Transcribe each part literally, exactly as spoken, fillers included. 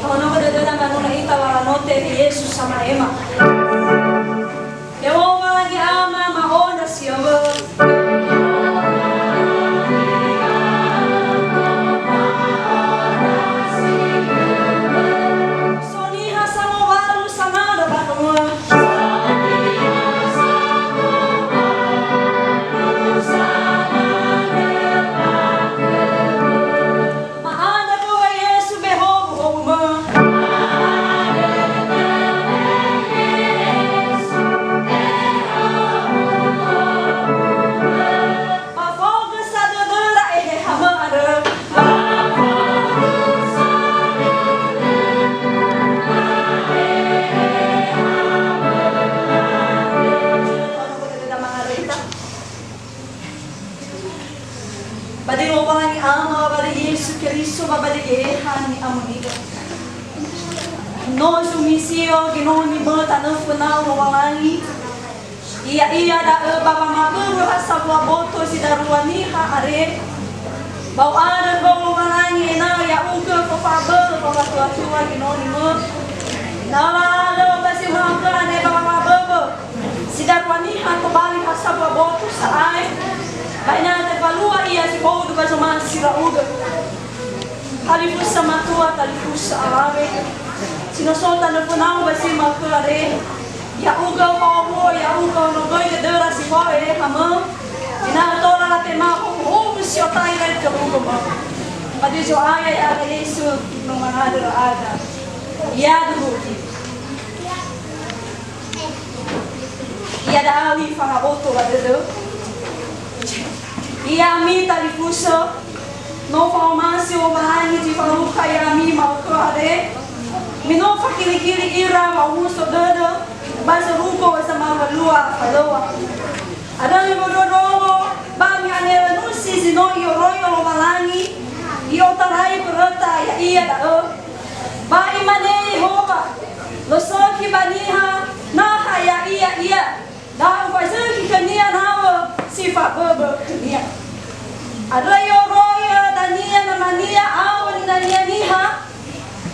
Ono dödöda manuna ita lalanote Yesu sama'ema. Ya'o Lowalangi Ama, ma'ondra si öwö. So niha sangowalu samandra ba noa. Ma'andrö khöu Yesu behowuhowumö. Ba fao gösa dödöra Ehehamö andrö. Ba döi Lowalangi Ama, ba döi Yesu Keriso, ba ba döi Geheha Ni'amoni'ö. No zumisi'ö, gino niböta nöfö nau Lowalangi. Ya'ia da'ö ba wamabörö ha sambua boto zi darua niha andre. Ba u'andrö khöu Lowalangi ena'ö ya'ugö fofabölö ba watuatua gino nimö. Na la'alö ba zi ma'ökhö andre ba wamaböbö. Si darua niha tobali ha sambua boto sa'ae, ba ena'ö tefalua ia zi faudu ba zomasi ndra'ugö. Talifusö matua, talifusö alawe, si no so tanö fönau ba zi ma'ökhö andre, ya'ugö fa'owuo, ya'ugö onogöi dödöra si fao Ehehamö, ena'ö tola latema howu-howu si otai rai khöu Gubernur. Ba döi Zo'aya ya'aga Yesu no mangandrö ndra'aga. Yaduhu. Iada'a nifangaboto ba dödö. Ya'ami talifusö, no fa'omasi Lowalangi zi falukha ya'ami ma'ökhö andre, me no fakirikiri ira wa'omuso dödö, ba zorugo zamawalua falöŵa. Andrö mi'ondrondrongo, ba mi'aneranusi zi no i'oroi'ö Lowalangi, i'otarai mböröta ya'ia da'ö. Ba imane Yehowa, "Lö sökhi ba niha, na ha ya'ia ia, da ufazökhi khönia nawö si faböbö khönia." Andrö i'oroi'ö dania namania awö ninania niha,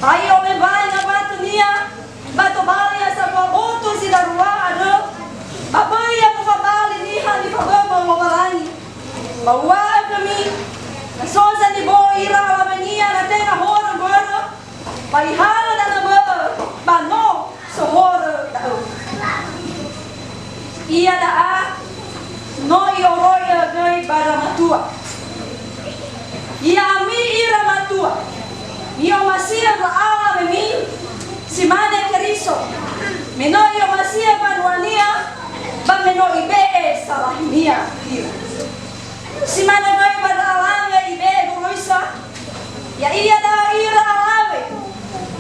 ba i'olembai ngawatö-Nia, ba tobali ia sambua boto zi darua andrö, ba böi ia mufabali niha nifaböbö Lowalangi. Ba uŵa'ö khömi, na so zanibo'ö ira alawe-Nia na tenga horö mbörö, ba ihalö danö bö'ö, ba no so horö da'ö. Iada'a no i'oroi'ö göi ba ndra matua. Ya'ami ira matua, mi'omasi'ö ndra alawemi, si mane Keriso, me no i'omasi'ö mbanua-Nia, ba me no ibe'e salahi-Nia ira. Si manö göi ba ndra alawe ibe'e goroisa, ya'ia da'ö ira alawe,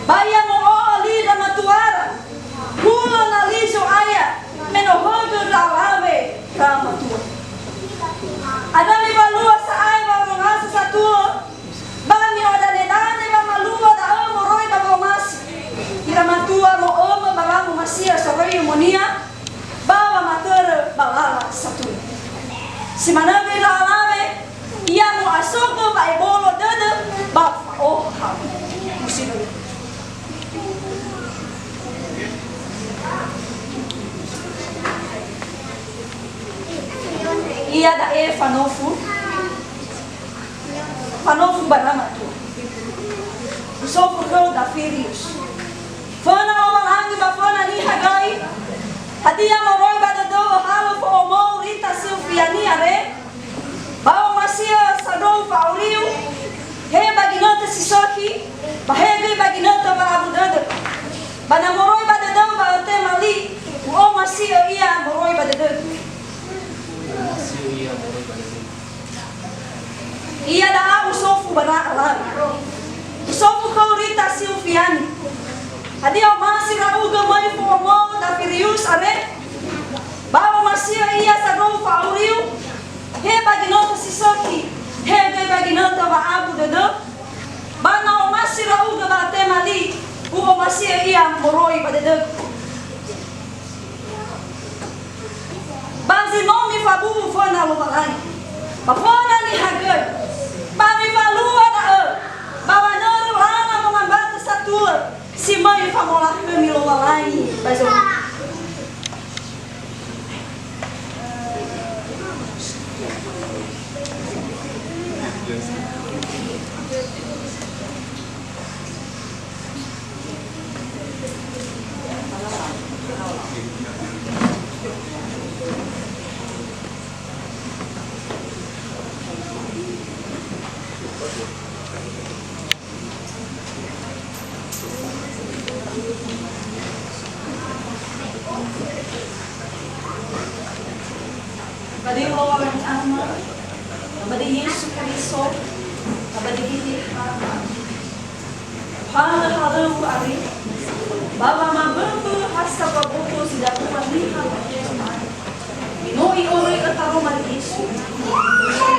ba ia mo'o'ö li ndra matuara, hulö na li Zo'aya, me no högö ndra alawe ndra matua. Andrö mi'alua sa'ae wa'orongasa satulö, ba mi'odanedane wamalua da'ö moroi ba wa'omasi. Ira matua mo'ömö ba wangomasi'ö soroi umunia, ba wamatörö ba lala satulö. Si manö göi ndra alawe, ia mu'asogö wa'ebolo dödö ba fa'ohahau. Musi dödö. Iada'e fanofu. Fanofu ba ndra matua. Usofu khöu Dafirius. Föna Lowalangi ba föna niha göi, hadia moroi ba dödöu halö fo'omou ita sülfia-Nia re? Ba Bara alara. Usofu khöu Rita Silviani. Hadia omasi ndra'ugö möi fo'omo Dafirius are? Ba omasi'ö ia sandrou fa'auriu? He ba ginötö si sökhi, he göi ba ginötö wa'abu dödö? Ba na omasi ndra'ugö ba tema li, u'omasi'ö ia moroi ba dödögu. Ba zi no mifabu'u föna Lowalangi, ba föna niha göi, ba mifalua da'ö, ba wanörö lala wamambata satulö si möi famolakhömi Lowalangi ba zorugo. Ba döi Lowalangi Ama, ba döi Yesu Keriso, ba döi Geheha. Halö-halögu are, ba wamabömbö ha sambua boto zi da'ua niha ba Yesu. Me no i'oroi ita Roma li Yesu.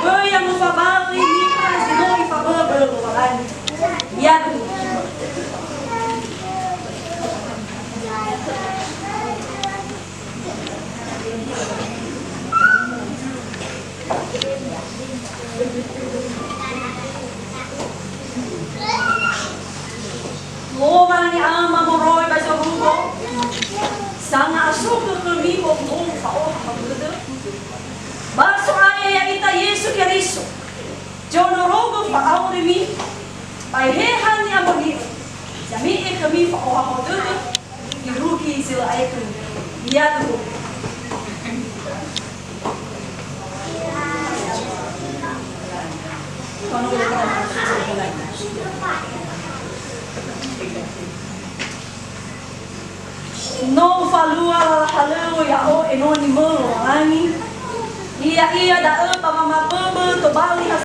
Böi ya mufabalö niha zi no ifaböbö Lowalangi. Yaduhu. Lowalangi Ama moroi ba zorugo, sanga'asogö khömi bohou fa'ohahau dödö. Ba So'aya ya'ita Yesu Keriso, zondrorogö fa'aurimi, ba Eheha Ni'amoni'ö, zame'e khömi fa'ohahau dödö, irugi zi lö aetu. Yaduhu. No ufalua lala halöŵö ya'o enoni mö Lowalangi. Ya'ia da'ö ba wamaböbö tobali ha